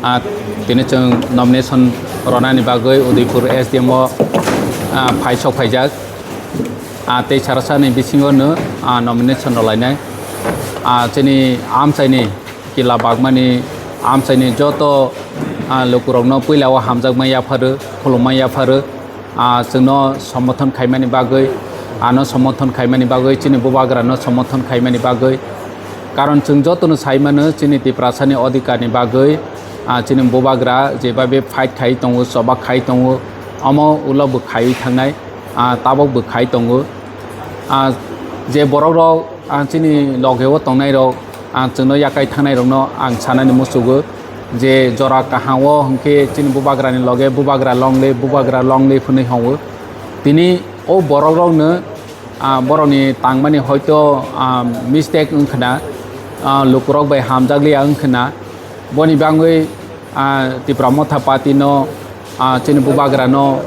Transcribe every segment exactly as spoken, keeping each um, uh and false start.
Ah, tini chwng nomination ronani bagwi Udaipur S D M o, ah, phai sok phaijak. Ah, tei sarasani bisingo no, ah, nomination rwlainai. Ah, chini amchaini kila bagmani amchaini joto, ah, lukurokno puila o hamjakma yapharo, khulumma yapharo. Ah, chwngno somothon khaimani bagwi, ano somothon khaimani bagwi, chini bubagrano somothon khaimani bagwi. Karon chwng jotono sai mano chini Tiprasani odhikarni bagwi, ah, chini bubagra jebabe fight khai tongo, choba khai tongo, omo ulo bo khaiwi thangnai, ah, tabok bo khai tongo. Ah, je borokrok, ah, chini logeo tongnairok, ah, chwngno yakai thangnairokno ang sanani muchugo je jora kaham o hwnkhe chini bubagrani loge bubagra longle, bubagra longle phwnwi hongo. Tini o borokrokno, ah, borokni tangmani hoito, ah, mistake wngkhwna, ah, lukurok bai hamjakliya wngkhwna, boni bagwi, ah, Tipra Motha Party no, ah, chini bubagra no,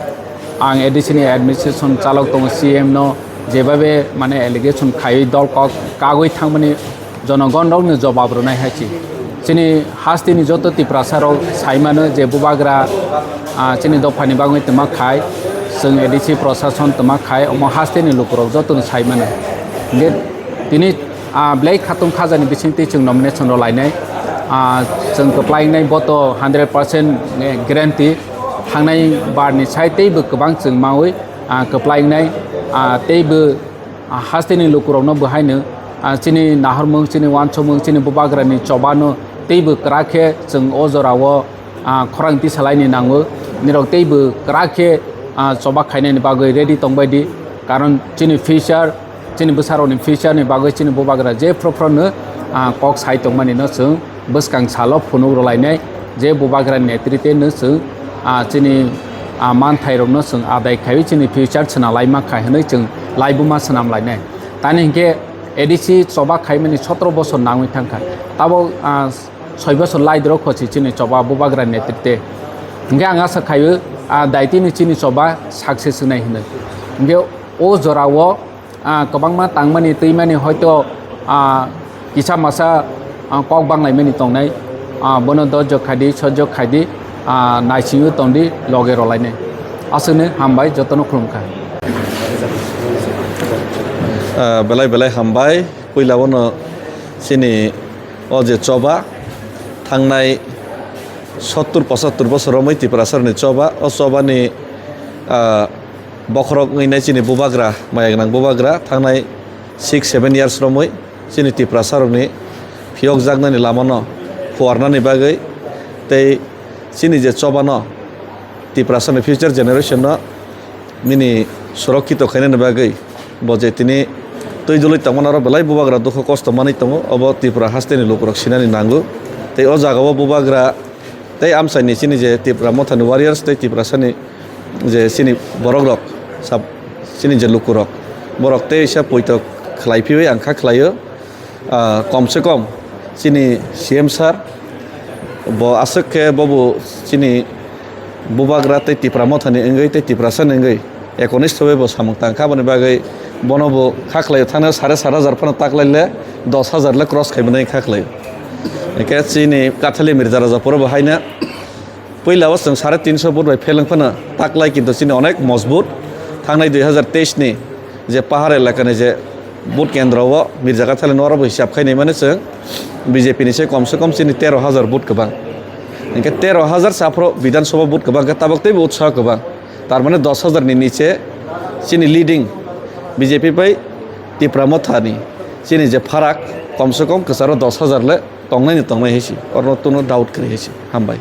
ang A D C ni administration chalok tongo, C M no jebabe mane allegation khaiwi dol kok kagwi thangmani jonogon rokno jobab rwnai hai se. Chini hasteni joto Tiprasa rok sai mano je bubagra, ah, chini dophani bagwi twma khai, chwng A D C prosason twma khai, omo hasteni lukurok jotono sai mano. Hingke tini, ah, belai khatung khajani bisingtwi chwng nomination rwlainai. Ah, chwng kwplai wngnai bo to hundred percent guarantee. Thangnai barni sai teibo kwbang chwng maui, ah, kwplai wngnai, ah, teibo, ah, hasteni lukurokno bo haino, ah, chini nahormung, chini uansukmung, chini bubagrani chobano teibo kwrak khe chwng o jorao, ah, khorang tisalaini nango. Nirok teibo kwrak khe, ah, choba khainani bagwi ready tongbai di. Karon chini future, chini bwsarokni future ni bagwi chini bubagra je phro phro no, ah, kok sai tongmani no chwng bwskang salo phunuk rwlainai, je bubagra netrite no chwng, ah, chini, ah, manthairokno chwng adai khaiwi chini future swnam laima khai hwnwi chwng laibuma swnam lainai. Tani hinkhe A D C choba khaimani sotro bosor nangwi thangkha. Tabok, ah, soi bosor laidrok khosi chini choba bubagra netrite. Hinkhe ang asa khaio, ah, daitini chini choba success wngnai hwnwi. Hinkhe o jorao, ah, kwbangma tangmani twimani hoito, ah, kisa masa, ah, kok banglaimani tongnai, ah, bono dojjo khaidi, sojjo khaidi, ah, naisingwi tongdi, loge rwlainai. Aswkno hambai, jotono khulumkha. Ah, belai belai hambai. Puila bono chini o je choba thangnai sottur pochattur bosor romwi Tiprasarni choba, o chobani, ah, bokhorok wngwi nai chini bubagra, maya gwnang bubagra, thangnai six seven years romwi chini Tiprasarokni phiyokjaknani lamano phuarnani bagwi tei chini je chobano Tiprasarni future generation no nini sorokkito khainani bagwi bo je tini twi dului tongmani oro belai bubagra dukhu kosto manwi tongo, obo Tripura hasteni lukurok sinani nango. Tei o jagao bubagra tei amchaini chini je Tipra Mothani warriors tei Tiprasani je chini borokrok, sab-, chini je lukurok, borok tei oisa poito khlai phiwi ang kha khlaio. Ah, kom se kom chini C M sir bo aswk khe bobo chini bubagra tei Tipra Mothani wngwi tei Tiprasani wngwi ekonistho bai bo samung tang kha, aboni bagwi bono bo kha khlai thangna sare sat hajar phano taklaile dos hajar le cross khai mwnai kha khlai. Hwnkhe chini Kathali Mirza Raja poro bo haina puila o chwng sare tinso vote bai pheleng phano taklai, kintu chini onek mojbut thangnai dui hajar teis ni je pahar elakani je vote kendro o Mirza Kathali no oro bo hisab khai naimani chwng B J P ni se kom se kom chini tero hajar vote kwbang. Hwnkhe tero hajar se aphuru Bidhan Sabha vote kwbang khe tabok teibo utsaho kwbang. Tar mane dos hajar ni niche chini leading B J P bai Tipra Motha ni chini je pharak kom se kom kwcharo dos hajar le tongnai ni tongnai hai se. Oro tunu doubt kwrwi hai se. Hambai.